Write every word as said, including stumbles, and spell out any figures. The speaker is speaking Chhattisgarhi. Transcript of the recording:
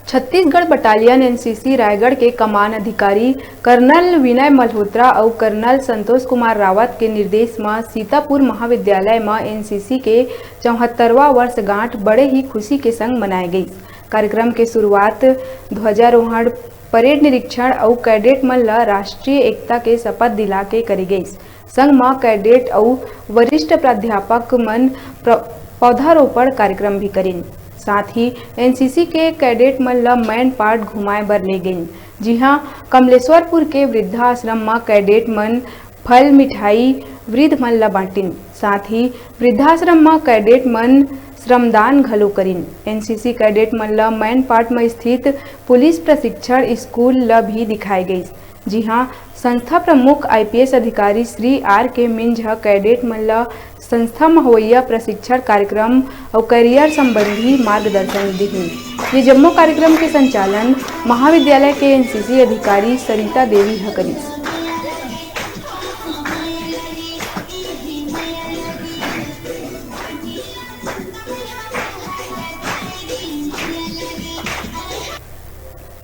छत्तीसगढ़ बटालियन एनसीसी रायगढ़ के कमान अधिकारी कर्नल विनय मल्होत्रा अउ कर्नल संतोष कुमार रावत के निर्देश म सीतापुर महाविद्यालय म एनसीसी के चौहत्तरवां वर्षगांठ बड़े ही खुशी के संग मनाए गइस। कार्यक्रम के शुरुआत ध्वजारोहण, परेड निरीक्षण अउ कैडेट मन ल राष्ट्रीय एकता के शपथ दिला के करे गइस। संग म कैडेट अउ वरिष्ठ प्राध्यापक मन प्र-, पौधारोपण कार्यक्रम भी करिन। साथ ही एनसीसी के कैडेट मन ल मैन पार्ट घुमाए बर ले गइन, जिहां कमलेश्वरपुर के वृद्धाश्रम म कैडेट मन फल मिठाई वृद्ध मन ल बांटिन। साथ ही वृद्धाश्रम म कैडेट मन श्रमदान घलो करिन। एनसीसी कैडेट मन ल मैन पार्ट म स्थित पुलिस प्रशिक्षण स्कूल ल भी दिखाए गइस, जिहां संस्था प्रमुख आईपीएस अधिकारी श्री आर के मिंज ह कैडेट मन ल संस्था म होवइया प्रशिक्षण कार्यक्रम अउ करियर संबंधी मार्गदर्शन दिहिन। ये जम्मो कार्यक्रम के संचालन महाविद्यालय के एनसीसी अधिकारी सरिता देवी ह करिस।